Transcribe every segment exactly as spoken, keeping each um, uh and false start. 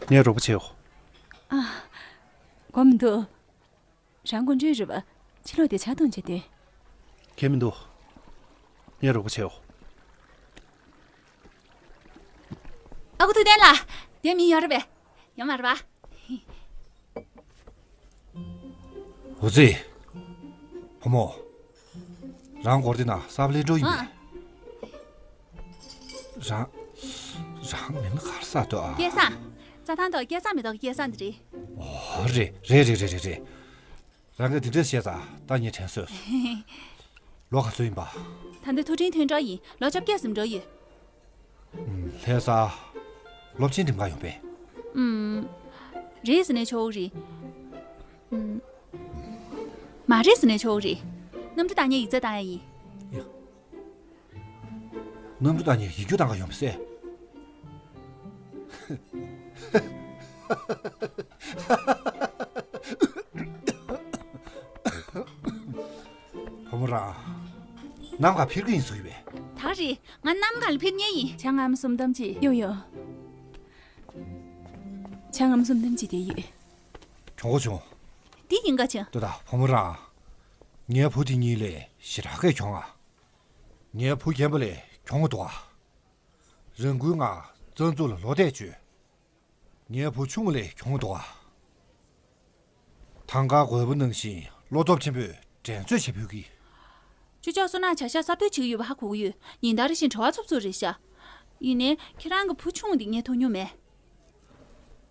ངས་རོགས་པ་བྱེད་འོ། ཨ། དགོས་མི་འདུག་རང་དགོངས་འགྲོས་རེད་པ། ཕྱི་ལོགས་དེ་ཇ་འཐུང་བྱེད་དུས། ཁྱད་མི་འདུག་ངས་རོགས་པ་བྱེད་འོ། ཨ་ཁུ་ཐུབ་བསྟན་ལགས། དེ་མི་ཡོད་རེད་པས། ཡོད་མ་རེད་པ། འོ་ཙི། བུ་མོ། རང་སྒོར་དེ་ན་གསར་པ་ལེན་འགྲོ་ཡིན་པས། ཨ། རང་། རང་མིང་ལ་ག་རེ་ཟེར་འདུག་ཨ། སྐལ་བཟང་། རྩྭ་ཐང་ཐོག་སྐལ་བཟང་མེ་ཏོག་སྐལ་བཟང་དེ་རེད། ཨོ་རེད་རེད། རང་གིས་དེ་འདྲས་བཤད་ཙང་ད་ངས་དྲན་སོང་། ལོ་ག་ཚོད་ཡིན་པ། ད་ལྟ་མཐོ་འབྲིང་མཐོ་འབྲིང་ཡིན། ལོ་བཅོ་བརྒྱད་ཙམ་འགྲོ་ཡོད། ལྷ་ས། སློབ་ཆེན་འགྲིམ་ག་ཡོང་པས། ཨུམ། རེད་ཟེར་ནས་ཆོག་གི་རེད། ཨུམ། མ་རེད་ཟེར་ནས་ཆོག་གི་རེད། གནམ་གྲུ་བཏང་མཁན་ཡིག་ཚད་བཏང་ཡ་ཡིན། ཡ། གནམ་གྲུ་བཏང་མཁན་ཡིག་རྒྱུགས་བཏང་ག་ཡོང་པས་ཟེར། བུ་མོ་རང་། གནམ་ག་འཕུར་གི་ཡིན་ཟེར་གི་ཡོད་པས། ད་རེད། ང་གནམ་ག་ལ་འཕུར་མཁན་ཡིན། ཇ་མངར་མོ་གསུམ་ཐམ་གཅིག་ཡོ་ཡོ། ཇ་མངར་མོ་གསུམ་ཐམ་གཅིག་དེ་ཡོད། གྱོང་གོ་བྱུང་། འདི་ཡིན་ག་ཅིང་། ལྟོས་དང་བུ་མོ་རང་། ངའི་བུ་དེ་གཉིས་ལས་ཞེ་དྲག་གིས་གྱོང་ང་། ངའི་བུ་རྒན་པ་ལས་གྱོང་གི་འདུག་ཨ། རང་འགུལ་ངང་རྩ་འཛུགས་ལ་ལོག་བསྡད་བྱོས། ངའི་བུ་ཆུང་ངུ་ལས་གྱོང་འདུག་ཨ། ཐང་ག་རྒོད་པོ་ནང་བཞིན་བློ་སྟོབས་ཆེན་པོས་འགྲན་རྩོད་བྱེད་ཕོད་ཀི། ཅོ་ཅོག་བསོད་ནམས་བྱ་གཞག་གསར་གཏོད་བྱེད་ཀྱི་ཡོད་པ་ཧ་གོ་གི་ཡོད། ཉིན་ལྟར་བཞིན་བྲེལ་བ་འཚུབ་འཚུབ་རེད་ཤག་ཡིན་ནའི་ཁྱེད་རང་གི་བུ་ཆུང་ངུ་དེ་ངས་མཐོང་མྱོང་མེད།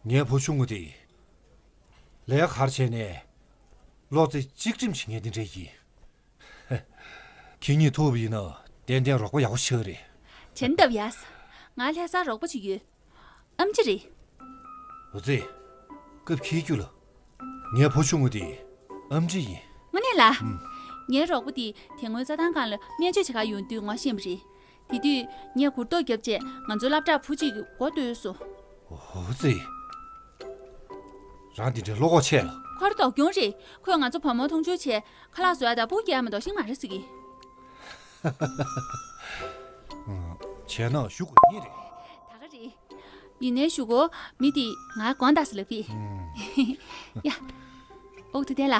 ངའི་བུ་ཆུང་ངུ་དེ། ལས་ཀ་ག་རེ་བྱས་ནའི། བློ་རྩེ་གཅིག་སྒྲིམ་བྱེད་མཁན་དེ་འདྲ་ཡིན། ཁྱེད་གཉིས་ཐུག་པ་ཡིན་ན་ཏན་ཏན་རོགས་པ་ཡག་པོ་ཞིག་རེད། བྱས་ན་སྟབས་ཡག་ང་ལྷ་སར་རོགས་པ་ཅིག་ཡོད། ཨེམ་ཆི་རེད། འོ་ཙི། སྐབས་ཁྱེད་རྒྱུ་ལ། ངའི་བུ་ཆུང་ངུ་དེ་ཨེམ་ཆི་ཡིན། དངོས་གནས་ལ། ཨུམ། ངའི་རོགས་པ་དེ་དེ་སྔོན་རྩྭ་ཐང་སྒང་ལ་སྨན་བཅོས་བྱེད་གར་ཡོང་དུས་ངོ་ཤེས་པ་རེད། དེ་དུས་ངས་གུར་ཐོག་བརྒྱབ་རྗེས་ང་ཚོའི་སློབ་གྲྭར་བུ་གཅིག་གི་མགོ་བཏོན་སོང་། འོ་ཙི། རང་འདི་འདྲའི་བློ་ཁོག་ཆེ་ལ། ཁོ་རང་སྡུག་གྱོང་རེད། ཁོས་ང་ཚོ་བུ་མོ་མཐོང་ཆུང་བྱས་ཁ་ལག་བཟོ་ཡ་དང་སྤུ་རྒྱག་ཡ་མ་གཏོགས་ཤེས་མ་རེད་ཟེར་གི། བྱས་ན་ཞུ་དགོས་ངེས་རེད། ད་ག་རེད། ཡིན་ནའི་ཞུ་གོ། མི་དེ་ང་དགོངས་དག་ཟེར་ལབ་པས། ཡ། ཨོག་ཏུ་བསྡད་ལ།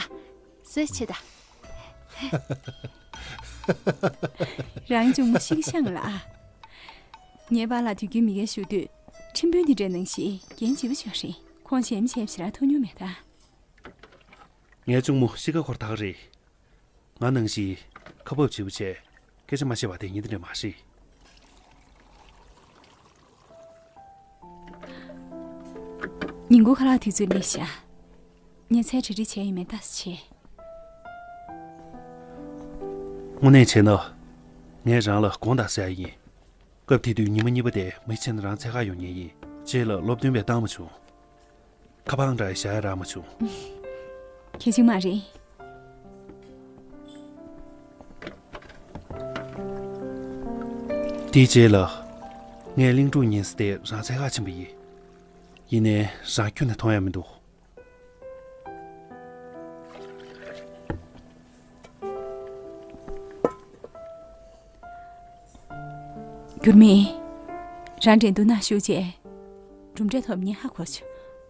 སོས་ཆེ་ད། རང་གཅུང་མོ་ཤི་གི་ཤང་ལ། ངའི་པཱ་ལགས་དུས་རྒྱུན་མི་ཡར་བཞུགས་དུས་ཁྲིམས་དཔོན་དེ་འདྲའི་ནང་བཞིན་འགན་ལྗིད་པོ་ཅིག་རེད། ཁོང་བྱས་མི་བྱས་ཞེ་དྲག་ཐུག་མྱོང་མེད་ད། ངའི་གཅུང་མོ་ཤི་ཁ་ཁོར་ད་ག་རེད། ང་ནང་བཞིན་ཁ་འབབ་ལྗིད་པོ་བྱས་སྐད་ཆ་མ་བཤད་པ་དེ་ཉིད་དེ་འདྲ་མ་རེད། ཉིན་གུང་ཁ་ལག་དུས་ཚོད་སླེབས་ཤག་ངས་ཚལ་གྲ་སྒྲིག་བྱས་ཡོད་མེད་ལྟ་ས་བྱེད། དངོས་གནས་བྱས་ན། ངས་རང་ལ་དགོངས་དག་ཟེར་ཡ་ཡིན། སྐབས་དེ་དུས་ཉི་མ་གཉིས་པ་དེ་མི་ཆེ་ན་རང་འཚོལ་གར་ཡོང་མཁན་ཡིན། རྗེས་ལ་སློབ་སྟོན་པས་བཏང་མ་བྱུང་། ཁ་པར་འདྲ་བཞག་ཡ་རག་མ་བྱུང་། གལ་ཆེན་མ་རེད། དེའི་རྗེས་ལ། ངས་གླིང་ཕྲུག་ཉན་ས་དེ་རང་འཚོལ་གར་ཕྱིན་པ་ཡིན། ཡིན་ནའི་རང་ཁྱོན་ནས་མཐོང་ཡ་མི་འདུག་འགྱུར་མེད། རང་འགྲན་བསྡུར་ནང་ཞུགས་རྗེས། གྲུབ་འབྲས་ཐོབ་མཁན་ཧ་གོ་བྱུང་།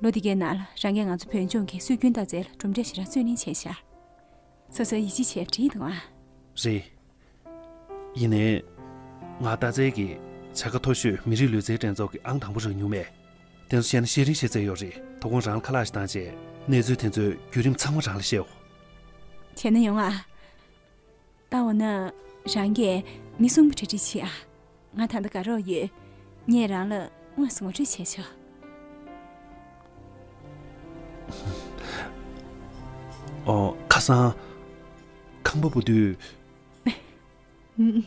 ལོ་འདི་གའི་ནང་ལ་རང་གིས་ང་ཚོ་བོད་ལྗོངས་ཀྱི་སྲོལ་རྒྱུན་རྟགས་རྩལ་ལ་གྲུབ་འབྲས་ཞེ་དྲག་རྩོད་ལེན་བྱས་ཤག་སོ་སོའི་ཡིད་ཆེས་བྱས་བྲིས་འདུག་ཨ། རེད། ཡིན་ནའི། ང་རྟགས་རྩལ་གྱི་བྱ་དགའ་མཐོ་ཤོས་མི་རིགས་ལུས་རྩལ་འགྲན་ཚོགས་ཀྱི་ཨང་དང་པོ་རག་མྱོང་མེད། དེ་ཚོ་བཤད་ན་ཤེས་རིན་ཤེས་ཚད་ཡོད་རེད། དོ་དགོང་རང་ལ་ཁ་ལག་ཞིག་བཏང་རྗེས་གནས་ཚུལ་དེ་ཚོའི་བརྒྱུད་རིམ་ཚང་མ་རང་ལ་བཤད་འོ། བྱས་ན་ཡོང་ཨ། ད་འོ་ན། རང་གིས་མི་གསུམ་པོ་གྲ་སྒྲིག་བྱེད་ཨ། ང་ད་ལྟ་དགའ་རོགས་ཡོད། ངས་རང་ལ་དངོས་སུ་ངོ་སྤྲོད་བྱས་ཆོག་ཨོ། ཁ་སང་། ཁང་པ་སྤོ་དུས། ཨུམ།